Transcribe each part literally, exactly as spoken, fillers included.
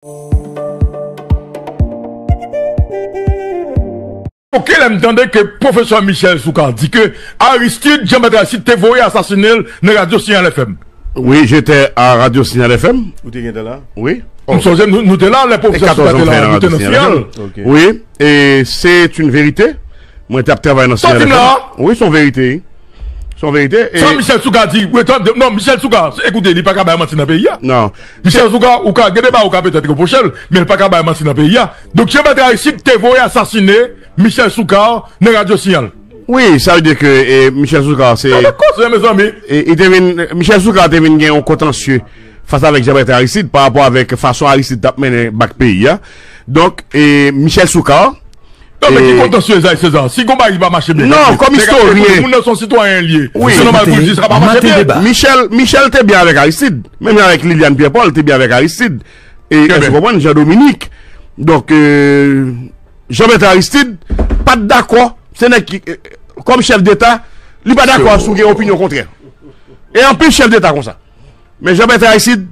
Ok, lè m tande ke pwofesè Michel Soukar di ke Aristide, Jean Bertrand Aristide te voye asasinen l nan radyo Signal F M. Oui, j'étais à Radio Signal F M. Ou te gentan la? Oui. M sonje nou, nou te la lè pwofesè Soukar te la, nou te nan Signal. Ok. Oui, et c'est une vérité. Mwen te ap travay nan Signal F M. Sa w di m la? Oui, c'est une vérité. C'est une vérité. Sa Michel Soukar di, non, Michel Soukar, ekoute, li pa ka bay manti nan peyi a. Non. Michel Soukar, ou ka gen deba, ou ka petèt reproche l, men li pa ka bay manti nan peyi a. Donk, Jean Bertrand Aristide te voye asasinen Michel Soukar nan radyo Signal. Oui, ça veut dire que eh, Michel Soukar, c'est. Gade koze, mezanmi. E, e te vin, Michel Soukar te vin gen yon kontansye fas avèk Jean Bertrand Aristide pa rapò avèk fason Aristide t ap mennen bak peyi a. Donk, e, Michel Soukar. Non, men ki e, kontansye Zay César? Si gon bagay pa mache byen, Non, kòm istoryen. Moun nan se yon sitwayen l ye. Oui. Se nòmal pou l di sa pa mache byen. Michel, Michel te byen avèk Aristide. Menm jan avèk Liliane Pierre-Paul, te byen avèk Aristide. E, èske w konprann? Jean Dominique. Donk, euh, Jean Bertrand Aristide pa t dakò. Se nèg ki, euh, kòm chèf deta, li pa dakò si w gen opinyon kontrè. E anpil chèf deta konsa. Men Jean Bertrand Aristide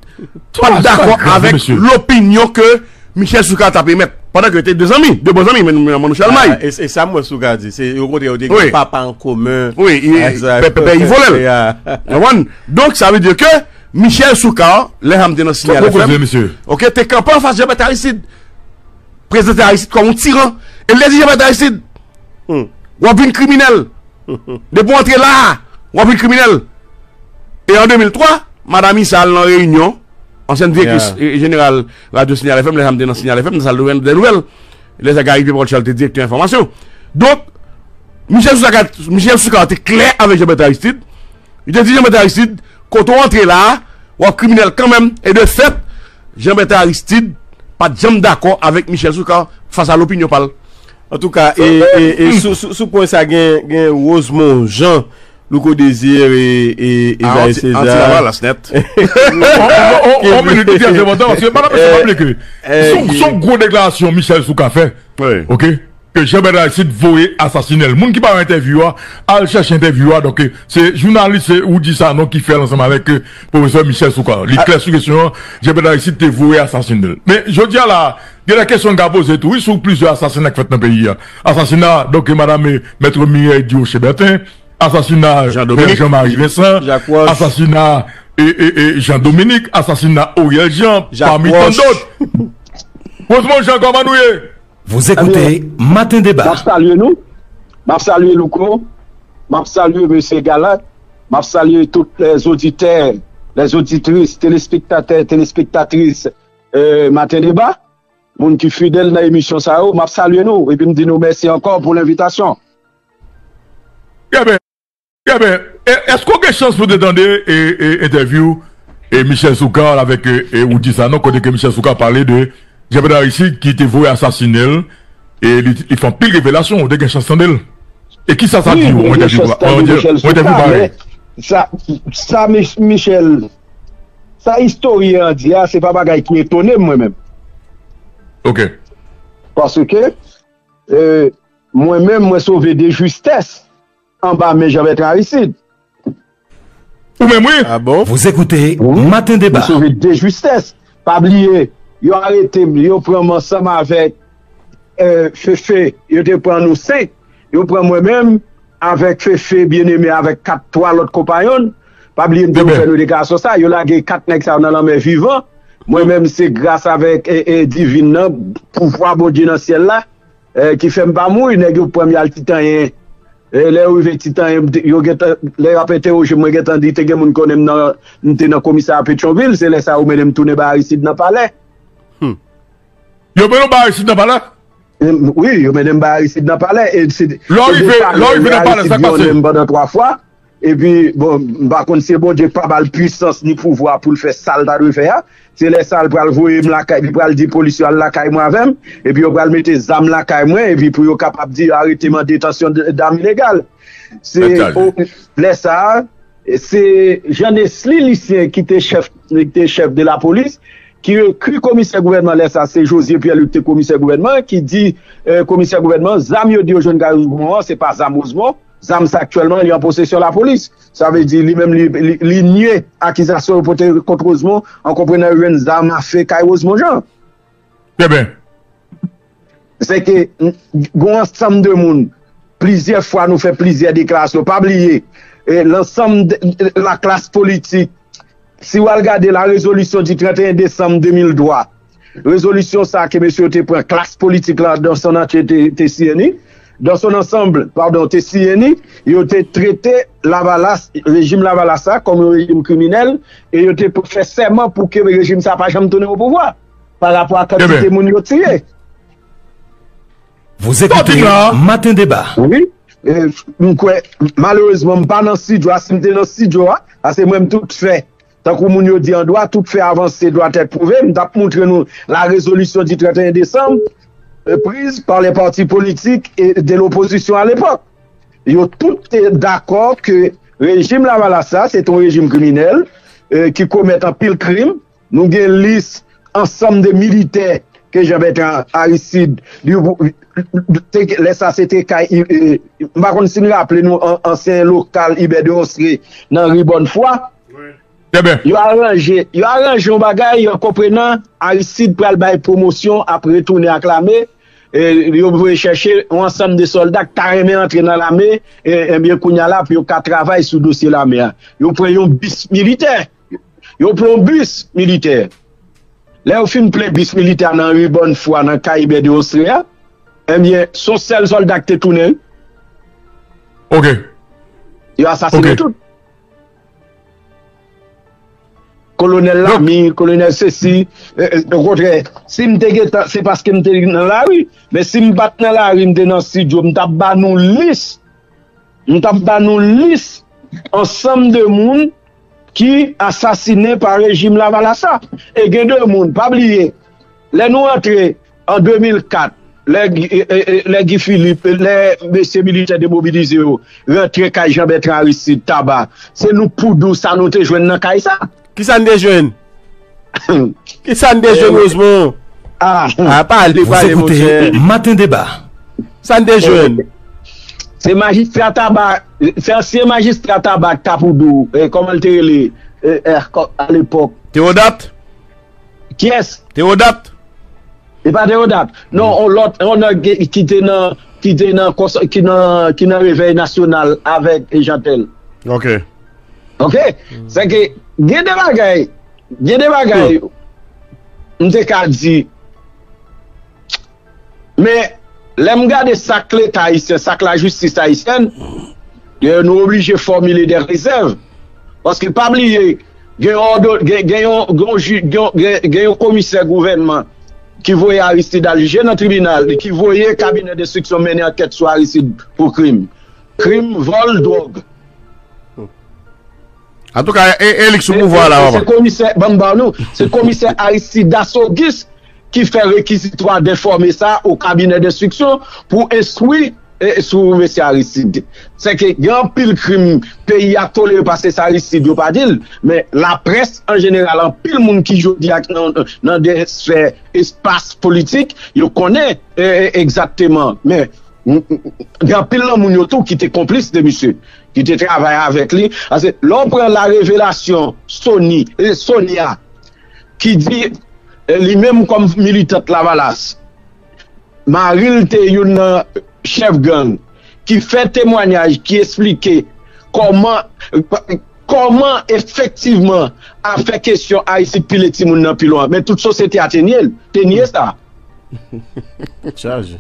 pa t dakò avèk lopinyon ke Michel Soukar t ap emèt. Pandan ke yo te de zanmi, de bon zanmi, men nou nan Manouchal May. E sa mwen Soukar di, se okontrè yo te gen papa an komen. Wi, pèpè yi vole l. Ou konprann? Donk, sa vle di ke Michel Soukar, lè sa m te nan Signal F M, ok, te kanpe anfas Jean Bertrand Aristide. Prezante Aristide kòm yon tiran. E l te di Jean Bertrand Aristide, w ap vin kriminèl. Depi w antre la a, w ap vin kriminèl. E an de mil twa, madanm Issa al nan reyinyon, ansyèn direktris jeneral radyo Signal F M, lè sa m te nan Signal F M, nan sal de nouvèl. Lè sa Gary Pierre-Paul Charles te direktè enfòmasyon. Donk, Michel Soukar, Michel Soukar te klè avèk Jean Bertrand Aristide. Li te di Jean Bertrand Aristide, kote w antre la a, w ap kriminèl kanmenm. E de fèt, Jean Bertrand Aristide pa t janm dakò avèk Michel Soukar fas a lopinyon pa l. Antouka, e, e, e sou, sou, sou pwen sa, gen, gen Rosemond Jean, Louko Désir e, e, e Zay César. Anti-lavalas nèt. On minit, li trè enpòtan, paske madanm mesye pa bliye ke se yon gwo deklarasyon Michel Soukar fè. Ok? Ke Jean Bertrand Aristide voye asasinen l. Moun ki pa wè entèvyou a, al chèche entèvyou a. Donk, se jounalis, se Roudy Sanon ki fè l ansanm avèk pwofesè Michel Soukar. Li klè sou kesyon an, Jean Bertrand Aristide te voye asasinen l. Men jodi a la, gen de kesyon n ka poze tou, wi, sou plizyè asasina k fèt nan peyi a. Asasina, donk, madanm, mèt Mireille Durocher Bertin, asasina Jean Marie Vincent, asasina Jean Dominique, asasina Oriel Jean, pami tan dòt. Rosemond Jean, kòman nou ye? Vous écoutez Matin Débat. M ap salye nou. M ap salye Louko. M ap salye Mesye Galant. M ap salye tout les auditeurs, les auditrices, téléspectateurs, téléspectatrices euh, Matin Débat. Moun ki fidèl nan emisyon sa yo, m ap salye nou. Epi m di nou mèsi ankò pou lenvitasyon. Trè byen. Trè byen. Èske w gen chans pou w te tande entèvyou Michel Soukar avèk Roudy Sanon, kote ke Michel Soukar pale de Jean Bertrand Aristide ki te voye asasinen l, e li fè anpil revelasyon, ou te gen chans tande l? E kisa sa di w, yon entèvyou parèy? Sa, sa Michel, sa istoryen an di a, se pa bagay ki etone m mwen menm. Ok. Paske, mwen menm, mwen sove de justès anba men Jean Bertrand Aristide. Ou menm, wi. Ah bon? Vous écoutez Matin Débat. Mwen sove de justès. Pa bliye, yo arete m, yo pran m ansanm avèk Fefe, yo te pran nou senk. Yo pran mwen menm, avèk Fefe, Bien-Aimé, avèk kat, twa lòt konpayon. Pa bliye m te fè nou deklarasyon sa. Yo lage kat nèg sa yo nan lanmè vivan. Mwen menm, se gras avèk divin nan, pouvwa Bondye nan syèl la, ki fè m pa mouri. Nèg yo pran m, y al Titanyen. Lè yo rive Titanyen, yo gentan, lè y ap entèwoje m, mwen gentan di te gen moun konnen m nan, m te nan komisarya Petyonvil. Se lè sa yo mennen m tounen bay Aristide nan palè. Yo mennen w bay Aristide nan palè? Wi, yo mennen m bay Aristide nan palè. Lè w rive, lè w rive nan palè, sa k pase? Pandan twa fwa. Epi, bon, m pa konn si se Bondye k pa ba l pwisans ni pouvwa pou l fè sa l ta dwe fè a. Se lè sa a l pral voye m lakay, li pral di polis yo al lakay mwen avè m. Epi yo pral mete zam lakay mwen, epi pou yo kapab di yo arete m an detansyon dam ilegal. Se lè sa a, se Jean Nesly Lucien ki te chèf, ki te chèf de lapolis, ki ekri komisè gouvènman, lè sa a se Josué Pierre-Louis ki te komisè gouvènman, ki di komisè gouvènman, zam yo di yo jwenn kay Rosemond an, se pa zam Rosemond. Zam sa aktyèlman, li an posesyon lapolis. Sa vle di, li menm, li, li, li nye akizasyon yo pote kont Rosemond, an konprenan yo jwenn zam afe kay Rosemond Jean. Trè byen. Se ke gon ansanm de moun, plizyè fwa nou fè plizyè deklarasyon. Pa bliye, e, lansanm de, de laklas politik, si w al gade la rezolisyon di trannteyen desanm de mil twa, rezolisyon sa ke mesye yo te pran, klas politik la dans son entièreté te siyen li, dans son ensemble, padon, te siyen li, yo te trete Lavalas, rejim Lavalas sa, kòm yon rejim kriminèl, e yo te fè sèman pou ke rejim sa pa janm tounen o pouvwa, pa rapò a kantite moun yo tiye. Vous écoutez Matin Débat. Wi. E, m kwè, malerezman, m pa nan estidyo a. Si m te nan estidyo a, paske mwen, m tout fè, tankou moun yo di an dwa, tout fait avancé doit être prouvé, m t ap montre nou la résolution du trente et un décembre, euh, prise par les partis politiques et de l'opposition à l'époque. Yo tout te dakò ke rejim Lavalas la, se te yon rejim kriminèl, euh, ki komèt anpil krim. Nou gen lis ansanm de militè ke Jean Bertrand Aristide, li, te, lè sa se te kay, e, m pa konn si n raple nou an, ansyen lokal Hubert de Ostre nan ri Bonnefwa. Trè byen. Yo aranje, yo aranje yon bagay, yo konprenan Aristide pral bay pwomosyon, ap retounen ak lame. E, yo voye chèche yon ansanm de sòlda ki ta renmen antre nan lame, e, ebyen, kounye a la, pou yo ka travay sou dosye lame a. Yo pran yon bis militè. Yo pran yon bis militè. Lè yo fin plen bis militè a nan ri Bonnefwa, nan kay Hubert de Ostre a, ebyen, se yon sèl sòlda ki te tounen. Ok. Yo asasinen Ok. tout. Kolonèl Lami, kolonèl sesi, e, e, okontrè, si m te gentan, se paske m te nan lari. Men si m pa t nan lari, m te nan estidyo, m t ap ba nou lis. M t ap ba nou lis ansanm de moun ki asasinen pa rejim Lavalas la. E gen de moun, pa bliye, lè nou antre an de mil kat, lè, e, e, e, lè Guy Philippe, lè mesye militè demobilize yo rantre kay Jean Bertrand Aristide Taba, se nou poud sa nou te jwenn nan kay sa. Kisa n te jwenn? Kisa n te jwenn, Rosemond? Ah, Ah, pale, Vous pale, monchè. Écoutez Matin Débat. Sa n te jwenn? Se majistra Taba, se ansyen majistra Taba k t ap ou di w, eh, kòman l te rele, eh, eh, kò- alepòk. Théodat? Kiyès? Théodat? E pa Théodat. Non, on lòt, on nèg ki te nan, ki te nan, kons- ki nan, ki nan Revèy Nasyonal avèk Jeantel. Ok. Ok? Se ke gen de bagay, gen de bagay, m te ka di, men lè m gade sa k Leta ayisyen, sa k lajistis ayisyèn, eh, nou oblije fòmile de rezèv. Paske pa bliye, gen yon òdo- gen, gen yon, gen yon ji- gen yon- gen, gen yon komisè gouvènman ki voye Aristide al jije nan tribinal, ki voye kabinè denstriksyon mennen ankèt sou Aristide pou krim. Krim, vòl, dwòg. Antouka, e, e li k sou pouvwa la, Se papa. Komisè, ban m ba nou, se komisè Aristide Das Auguste ki fè rekizitwa denfòme sa o kabinè denstriksyon pou enstwi, e, sou mesye Aristide. Se ke gen anpil krim peyi a tolere paske se Aristide yo pa di l, men laprès an jeneral, anpil moun ki jodi a nan, nan de sfè espas politik, yo konnen, e, e, egzakteman. Men m- m- gen anpil nan moun yo tou ki te konplis de misye, ki te travay avèk li. Paske lè w pran la revelasyon Sony, e, Sonia, ki di, e, li menm kòm militant Lavalas, mari l te youn nan chèf gang, ki fè temwanyaj, ki esplike kòman, kòman efektivman afè kesyon Ayiti pile timoun nan pilon an. Men tout sosyete a te nye l, te nye sa. Chaje.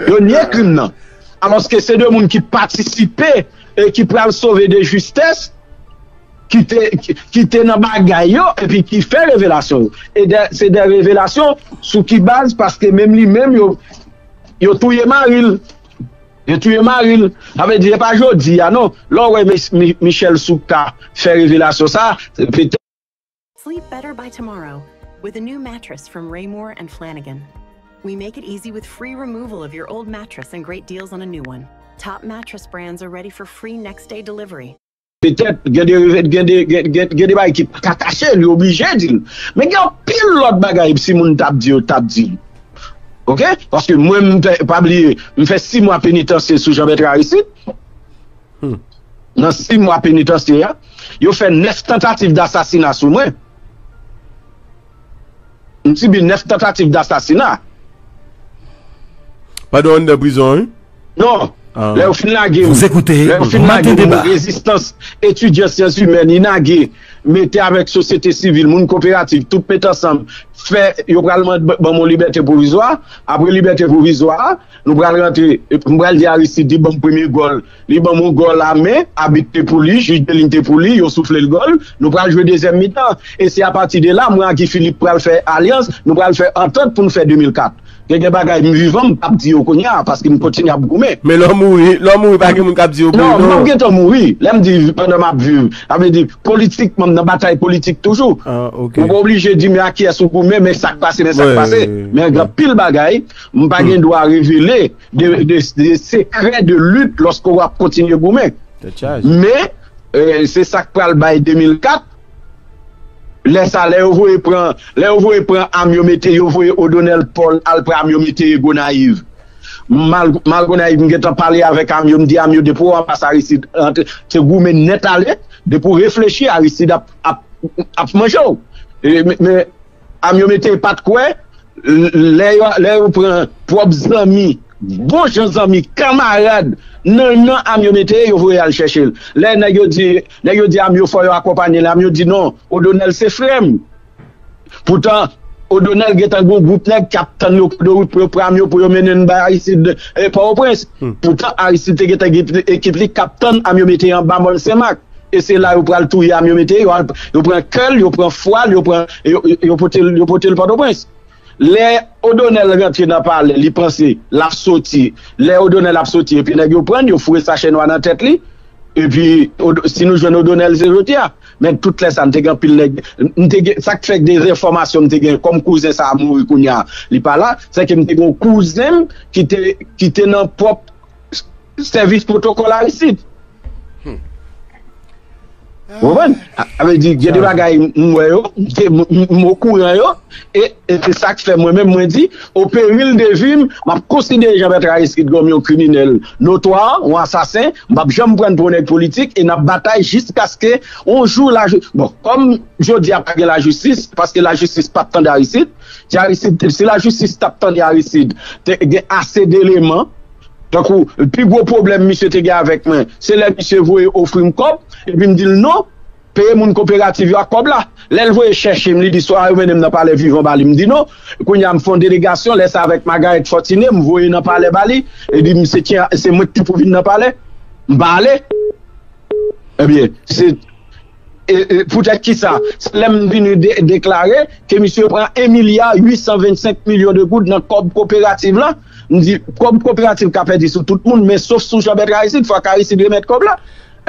Yo nye krim nan. Alòske se de moun ki patisipe e ki pral sove de jistès, ki te, ki, ki te nan bagay yo, epi ki fè revelasyon yo. E de, se de revelasyon sou ki baz, paske menm li menm, yo, yo touye mari l. Yo touye mari l. Sa vle di, se pa jodi a, non. Lè w wè Mich- Mi- Michel Souka fè revelasyon sa, se petèt Sleep better by tomorrow with a new mattress from Raymore and Flanigan. We make it easy with free removal of your old mattress and great deals on a new one. Top mattress brands are ready for free next day delivery. Petèt gen de, gen de, gen, gen, gen de bagay ki pa ka kache, li oblije di l. Men gen anpil lòt bagay, si moun t ap di, yo t ap di l. Ok? Paske mwen, m fè, pa bliye, m fè sis mwa penitansye sou Jean Bertrand Aristide. Nan sis mwa penitansye a, yo fè nèf tantativ dasasina sou mwen. M sibi nèf tantativ dasasina. Pandan w anndan prizon an, wi? Non. Ah. Lè yo fin lage m, lè yo fin lage m, rezistans etidyan syans imèn, inage, mete avèk sosyete sivil, moun koperativ, tout mete ansanm, fè, yo pral ban m yon libète pwovizwa. Apre libète pwovizwa a, nou pral rantre, m pral di Aristide, li ban m premye gòl. Li ban m yon gòl a men, abit te pou li, jij de liy te pou li, yo soufle l gòl, nou pral jwe dezyèm mitan. E se apati de la, mwen ak Guy Philippe pral fè alyans, nou pral fè antant pou n fè de mil kat. Gen, gen bagay m vivan, m p ap di yo kounye a, paske m kontinye ap goumen. Men lè w mouri, lè w mouri, pa gen moun k ap di yo pou non, non, m p ap gentan mouri. Lè m di pandan m ap viv, sa vle di politikman, m nan batay politik toujou. Ah, ok. Ou pa oblije di men ak kiyès ou goumen, men sa k pase, men sa k pase. Men gen anpil bagay, m pa gen dwa revele de, de, de sekrè de lit lòske w ap kontinye goumen. Men, eh, se sa k pral bay de mil kat. Lè sa, lè yo voye pran, lè yo voye pran am yo mete, yo voye Odonèl Paul al pran am yo mete Gonayiv. M al, m al Gonayiv, m gentan pale avèk am yo, m di am yo, depi w anfas Aristide, antre, se goumen nèt ale, depi w reflechi, Aristide ap, ap, ap manje w. E, men, men, am yo mete pa t kwè, l-, lè yo, lè yo pran pwòp zanmi, bon jan zanmi, kanmarad, nan, nan am yo mete, yo voye al chèche l. Lè nèg yo di, nèg yo di am yo fò yo akonpaye l, am yo di non, Odonèl se frè m. Poutan, Odonèl gentan gen yon gwoup nèg k ap tann yo kote wout pou yo pran am yo, pou yo mennen n bay Aristide, e, Pòtoprens. Poutan, Aristide te gentan gen ekip li k ap tann am yo mete anba Mòn Senmak. E se la yo pral touye am yo mete, yo al, yo pran kè l, yo pran fwa l, yo pran, yo, yo, yo pote l, yo pote l Pòtoprens. Lè Odonèl rantre nan palè, li panse l ap soti. Lè Odonèl ap soti, epi nèg yo pran l, yo foure sachè nwa nan tèt li. Epi, Odo-, si nou jwenn Odonèl, se jodi a. Men tout lè sa, m te gen anpil nèg. M te gen, sa k fè gen de enfòmasyon m te gen kòm kouzen sa a mouri kounye a, li pa la, se ke m te gen yon kouzen m ki te, ki te nan pwòp sèvis pwotokòl Aristide. Ou konprann? Sa vle di, gen de bagay m wè yo, m te, m, m, m okouran yo, e, e se sa k fè mwen menm, mwen di, o peril de vi m, m ap konsidere Jean Bertrand Aristide kòm yon kriminèl notwa, yon asasen, m p ap janm pran l pou yon nèg politik, e n ap batay jiskaske yon jou lajistis. Bon, kòm jodi a pa gen lajistis, paske lajistis p ap tande Aristide, si Aristide, si lajistis t ap tande Aristide, te gen ase deleman, tankou, pi gwo pwoblèm misye te gen avèk mwen, se lè misye voye ofri m kòb, epi m di l non, peye moun koperativ yo ak kòb la. Lè l voye chèche m, li di swa yo mennen m nan palè vivan ba li, m di non. Kounye a, m fè yon delegasyon, lè sa avèk Margareth Fortuné, m voye nan palè ba li, e di m se ki, se mwen ki te pou vin nan palè. M pa ale. Ebyen, se, e, e, poutèt ki sa? Se lè m vini de-, deklare ke misye pran un milliard huit cent vingt-cinq millions de goud nan kòb koperativ la. M di, kòb koperativ ka pèdi sou tout moun, men sof sou Jean Bertrand Aristide, fòk Aristide remèt kòb la.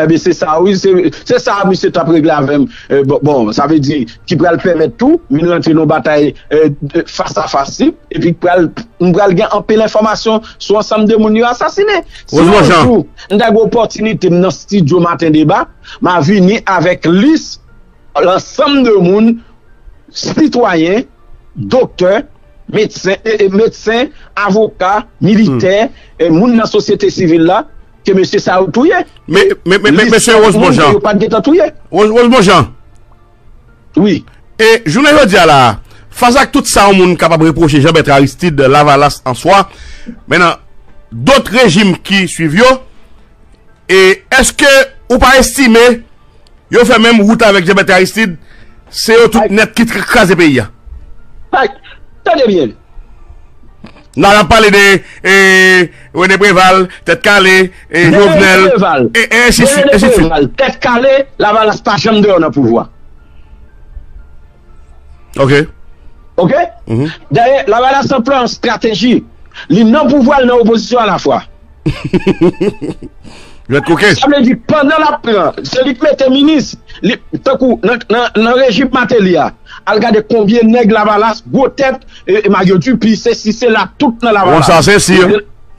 Ebyen, se sa, wi, se, se sa misye t ap regle avè m. E, bon, bon, sa vle di, ki pral pèmèt tou, vin rantre nan batay, e, de, fas a fas, epi pral, m pral gen anpil enfòmasyon sou ansanm de moun yo asasinen. Si yon jou, m ta gen opòtinite, m nan estidyo Maten Deba, m a vini avèk lis lansanm de moun, sitwayen, doktè, medsen, e, e, medsen, avoka, militè, e, moun nan sosyete sivil la, ke mesye sa yo touye. Men, men, men, men, mesye Rose Bonjan. Yo pa t gentan touye. Rose, Rose Bonjan. Wi. E jounen jodi a la, fas ak tout sa yon moun kapab repwoche Jean Bertrand Aristide, Lavalas an swa, men nan dòt rejim ki swiv yo, e èske ou pa estime yo fè menm wout avèk Jean Bertrand Aristide, se yo tout nèt ki t-, kraze peyi a? Tande byen. N ap pale de, e, René Préval, Tèt Kale, e, Jovenel, e, e ensi de suit, ensi de suit. Tèt Kale, Lavalas pa janm deyò nan pouvwa. Ok. Ok? Dayè, Lavalas nan plan strateji. Li nan pouvwa, li nan opozisyon alafwa. Jwèt koken. Sa vle di, pandan l ap pran, se li k mete minis, li, tankou nan, nan, nan rejim Martelly a, al gade konbyen nèg Lavalas, gwo tèt, e, e Mario Dupuy, se si, se la, tout nan Lavalas. Bon, sa se si,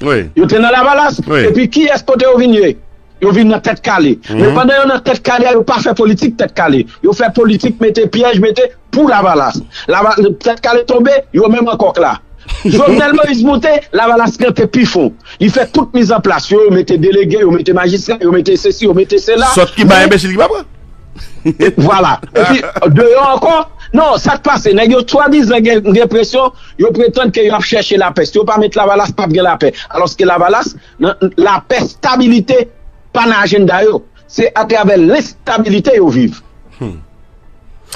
wi. Yo te nan Lavalas. Wi. Epi kiyès kote yo vin ye? Yo vin nan Tèt Kale. Men pandan yo nan Tèt Kale a, yo pa fè politik Tèt Kale. Yo fè politik mete pyèj, mete pou Lavalas. Lava-, Tèt Kale tonbe, yo menm ankò k la. Jovenel Moïse monte, Lavalas rete pi fon. Li fè tout mizanplas yo, yo mete delege, yo mete majistra, yo mete sesi, yo mete sela. Sòt ki bay, enbesil ki pa pran. Vwala. Epi, deyò ankò, Non, sa k pase, nèg yo swadizan gen, gen presyon, yo pretann ke y ap chèche lapè. Si yo pa met Lavalas, p ap gen lapè. Alòske Lavalas, nan, lapè, stabilite, pa nan ajanda yo. Se atravè lenstabilite yo viv.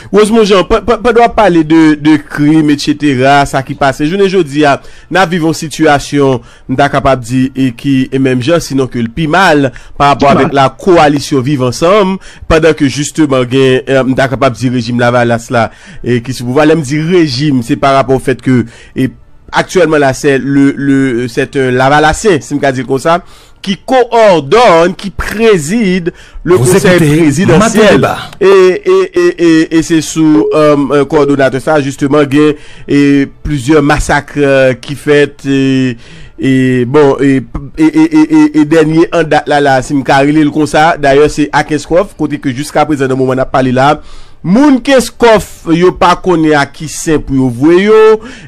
Rosemond Jean, pa- pa- pandan w ap pale de, de krim, etsetera, sa ki pase, jounen jodi a, n ap viv yon sitiyasyon, m ta kapab di, e ki e menm jan, sinon ke l pi mal, pa rapò avèk la koalisyon Viv Ansanm, pandan ke jisteman gen, e, m ta kapab di rejim Lavalas la, e ki sou pouvwa. Lè m di rejim, se pa rapò au fait que, e, aktyèlman la, se le, le, c'est un Lavalasyen, si m ka di l konsa, ki kowòdone, ki prezid le konsèy prezidansyèl. E, e, e, e, e se sou um, kowòdonatè sa, jisteman, gen e, plizyè masak e, ki fèt. E, e, bon, e, e, e, e, e, e dènye an dat la, la, si m ka rele l konsa, dayè, se a Kenskòf, kote ke jiska prezan, nan moman n ap pale la, moun Kenskòf, yo pa konnen a ki sen pou yo voye yo,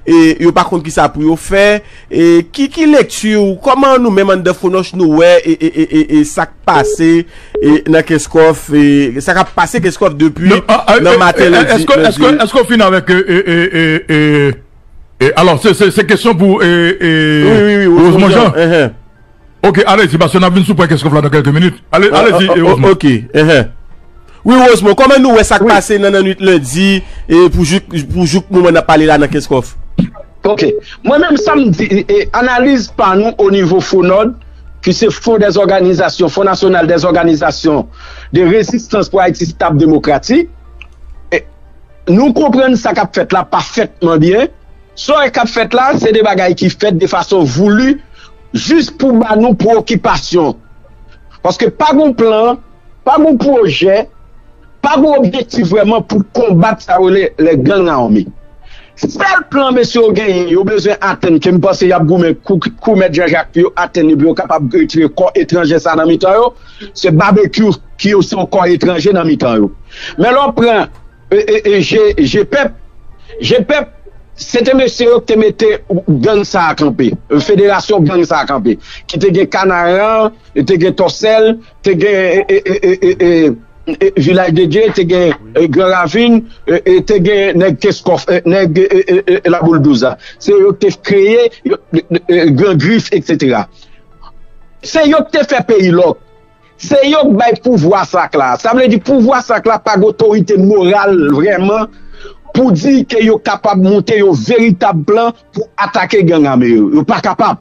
e yo pa konn ki sa pou yo fè. E ki, ki lekti w, kòman nou menm anndan Fonoch nou wè e, e, e, e, e sa k pase e, nan Kenskòf, e sa k ap pase Kenskòf depi nan maten lendi? Èske w fin avèk e, e, e, e, e, e, alò, se, se, se kesyon pou e, e, Rosemond Jean. Ok, alezi, paske n ap vin sou pwen Kenskòf la nan kèlke minit. Ale, alezi, Rosemond. Ok. Wi, Rosemond, kòman nou wè sa k pase nan lannwit lendi e pou jouk, pou jouk moman n ap pale la nan Kenskòf? Ok. Mwen menm, sa m di, e, analiz pa nou o nivo Fonòd, ki se Fonds des Organisations, Fonds National des Organisations de Résistance pour Haïti Stable Démocratique, e, nou konprann sa k ap fèt la pafètman byen. Sa k ap fèt la, se de bagay ki fèt de fason voulu, jis pou ba nou pwokipasyon. Paske pa gon plan, pa gon pwojè, pa gon objektif vrèman pou konbat sa yo rele les gangs armés. Sèl plan mesye yo genyen, yo bezwen atenn, ke m panse y ap goumen kou, kou mèt Janjak pou yo atenn li, pou yo kapab retire kò etranje sa nan mitan yo, se babekyou ki yo se yon kò etranje nan mitan yo. Men lè w pran e, e, e, G, G pèp, G pèp, se te mesye yo ki te mete gang sa a kanpe, federasyon gang sa a kanpe, ki te gen Kanaran, te gen Tòsèl, te gen e, e, e, e, e, e, e, Vilaj de Dye, te gen e, Gran Ravin, e, e, te gen nèg Keskòf, e, nèg e, e, e, e, Laboul Douz la. Se yo ki te kreye yo, e, e, Gran Grif, etsetera. Se yo ki te fè peyi lòk. Se yo k bay pouvwa sa k la. Sa vle di pouvwa sa k la pa gen otorite moral vrèman pou di ke yo kapab monte yon veritab plan pou atake gang ame yo. Yo pa kapab.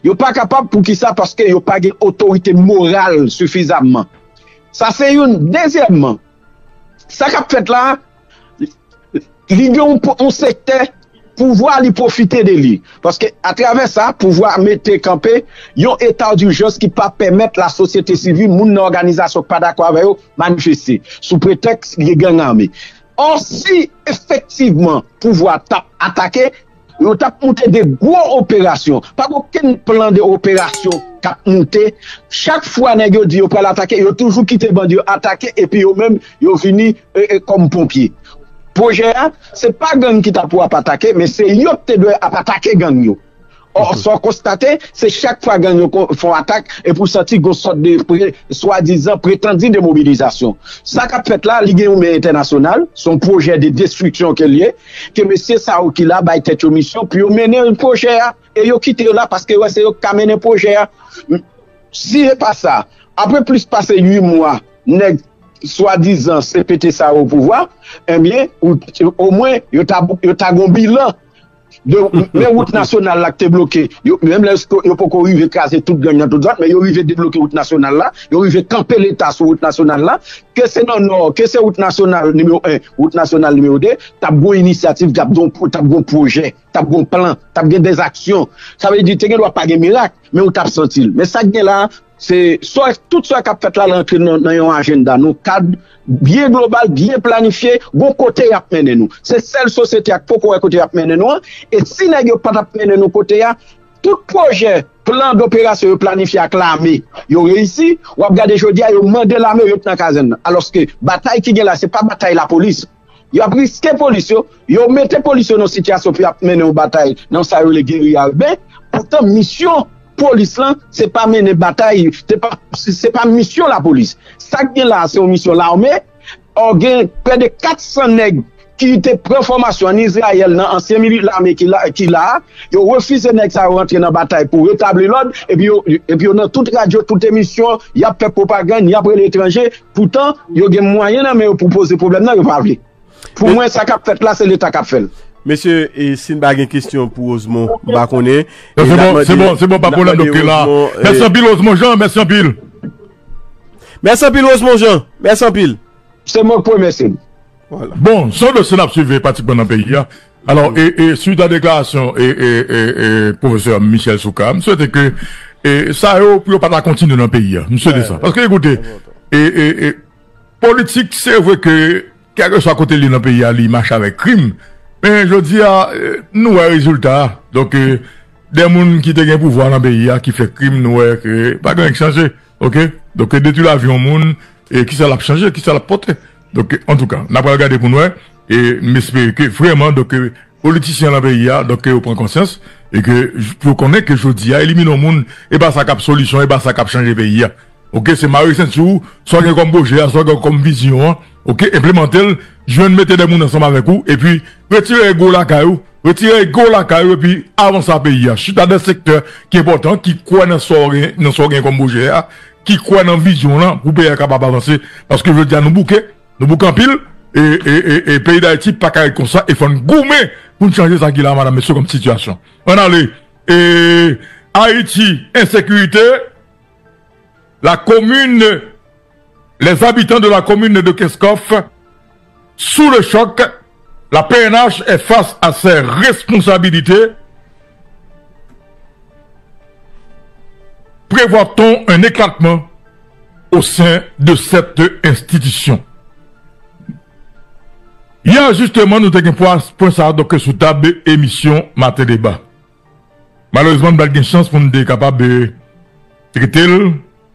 Yo pa kapab poukisa? Paske yo pa gen otorite moral sifizamman. Sa se youn. Dezyèmman, sa k ap fèt la, li gen yon, yon sektè pouvwa li pwofite de li. Paske atravè sa, pouvwa mete kanpe yon eta dijans ki pa pèmèt lasosyete sivil, moun nan òganizasyon k pa dakò avè yo, manifeste sou pretèks gen gang ame. Ò, si efektivman pouvwa t ap atake, yo t ap moute de gwo operasyon. Pa gen okenn plan de operasyon k ap moute. Chak fwa nèg yo di yo pral atake, yo toujou kite bandi yo atake, epi yo menm, yo vini e, e, kòm ponpye. Pwojè a, se pa gang ki ta pou ap atake, men se yo ki te dwe ap atake gang yo. Ò, sa w konstate, se chak fwa gang yo fè yon atak, epi w santi gon sòt de pre, swadizan, pretandi demobilizasyon. Sa k ap fèt la, li gen yon men entènasyonal, se yon pwojè de destriksyon ke l ye, ke mesye sa yo ki la bay tèt yo misyon pou yo mennen pwojè a, e yo kite yo la paske yo wè se yo ki ka mennen pwoje a. Si se pa sa, apre plis pase uit mwa, nèg swadizan C P T sa yo o pouvwa, ebyen, omwen, yo ta, yo ta gon bilan de, men wout nasyonal la ki te bloke, yo, menm lè yo poko rive kraze tout gang nan tout zòn, men yo rive debloke wout nasyonal la, yo rive kanpe Leta sou wout nasyonal la, ke se nan Nò, ke se wout nasyonal nimewo en, wout nasyonal nimewo de, t ap gon inisyativ, t ap gon, t ap gon pwojè, t ap gon plan, t ap gen dèzaksyon. Sa vle di, te gen dwa pa gen mirak, men ou t ap santi l. Men sa k gen la, se, sa, tout sa k ap fèt la, l antre nan, nan yon ajanda, nan yon kad byen global, byen planifye, gon kote y ap mennen nou. Se sèl sosyete a k poko wè kote y ap mennen nou an, e si nèg yo pa t ap mennen nou kote a, tout pwojè, plan doperasyon yo planifye ak lame, yo reyisi, w ap gade jodi a, yo mande lame yo ret nan kazèn nan. Alòske, batay ki gen la, se pa batay lapolis. Y ap riske polis yo, yo mete polis yo nan sitiyasyon pou y ap mennen yon batay nan sa yo rele geriya iben. Poutan, misyon polis lan, se pa mennen batay, se pa, se pa misyon lapolis. Sa k gen la, se yon misyon lame. Ò, gen prè de kat san nèg ki te pran fòmasyon ann Izrayèl nan ansyen mili lame ki la, ki la a, yo refize nèg sa yo rantre nan batay pou retabli lòd, epi yo, epi yo nan tout radyo, tout emisyon, y ap fè pwopagann, y ap rele etranje, poutan, yo gen mwayen nan men yo pou poze pwoblèm nan, yo pa vle. Pou mwen, sa k ap fèt la, se Leta k ap fè l. Mesye, e, si n pa gen kesyon pou Rosemond, m pa konnen. Non, se bon, se bon, se bon, pa pwoblèm, doktè la. Mèsi anpil, Rosemond Jean, mèsi anpil. Mèsi anpil, Rosemond Jean. Mèsi anpil. Se mwen k premye, se. Vwala. Bon, se yon dosye n ap swiv pratikman nan peyi a. Alò, e, e, swit a deklarasyon e, e, e, e, pwofesè Michel Soukar, m swete ke e, sa yo, pou yo pa ta kontinye nan peyi a. M swete sa. Paske, ekoute, e, e, e, politik, se vre ke, kèlkeswa kote li nan peyi a, li mache avèk krim. Men, jodi a, e, nou wè rezilta a. Donk, e, de moun ki te gen pouvwa nan peyi a, ki fè krim, nou wè ke pa gen anyen k chanje. Oke? Donk, detwi lavi yon moun, e kisa l ap chanje, kisa l ap pote? Donk, antouka, n ap pral gade pou n wè, e m espere ke vrèman, donk, politisyen nan peyi a, donk, ke yo pran konsyans, e ke j-, pou yo konnen ke jodi a, elimine yon moun, e pa sa k ap solisyon, e pa sa k ap chanje peyi a. Oke, se mare senti w, sa w gen kòm pwojè a, sa w gen kòm vizyon an, oke, enplimante l, jwenn mete de moun ansanm avèk ou, epi retire ego lakay ou, retire ego lakay ou, epi avanse a peyi a. Chita de sektè ki enpòtan, ki kwè nan sa w gen, nan sa w gen kòm pwojè a, ki kwè nan vizyon w lan, pou peyi a kapab avanse. Paske jodi a nou bouke, nou bouke anpil, e, e, e, e peyi Dayiti pa ka ret konsa, e fò n goumen pou n chanje sa ki la, madam, mesye, kòm sitiyasyon. Ann ale, e, Ayiti, ensekirite, la commune, les habitants de la commune de Kenskòf sous le choc, la P N H est face à ses responsabilités. Prévoit-on un éclatement au sein de cette institution? Yè, jisteman, nou te gen pwen, pwen sa a, donk, sou tab emisyon Maten Deba. Malerezman, m pa t gen chans pou m te kapab, e, trete l,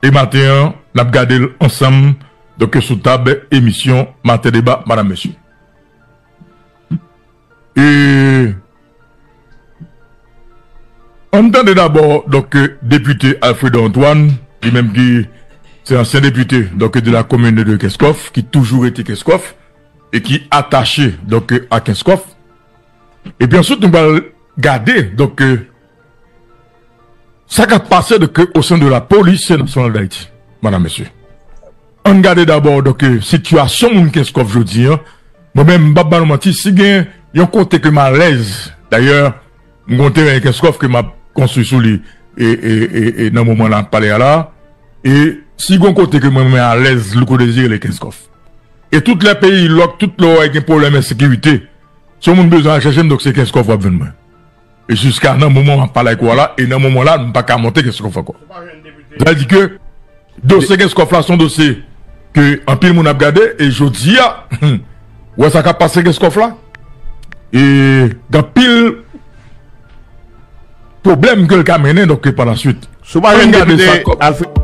e maten an, n ap gade l ansanm, donk, sou tab emisyon Maten Deba, madam, mesye. E ann tande dabò, donk, depite Alfredo Antoine, li menm ki se ansyen depite, donk, de la commune de Kenskòf, ki toujou rete Kenskòf, e ki atache, donk, a Kenskòf. Epi answit, nou pral gade, donk, sa k ap pase, donk, au sein de la police nationale d'Haïti, madam, mesye. Ann gade dabò, donk, sitiyasyon moun Kenskòf jodi a. Mwen menm, m p ap ba nou manti, si gen yon kote ke m alèz, dayè, m gon teren Kenskòf ke m ap konstwi sou li, e, e, e, e nan moman n ap pale a la, e si gon kote ke mwen, mwen alèz, Louko Désiré, le Kenskòf. E tout lè peyi lòk, tout lè w wè gen pwoblèm ensekirite, si yon moun bezwen al chèche m, donk se Kenskòf w ap jwenn mwen. E jiska nan moman m ap pale ak ou a la, e nan moman la, m pa ka monte Kenskòf ankò. Sa vle di ke dosye Kenskòf la, se yon dosye ke anpil moun ap gade, e jodi a, wè sa k ap pase Kenskòf la, e gen anpil pwoblèm ke l ka mennen, donk, pa la swit. Si w pa jwenn depite Alfred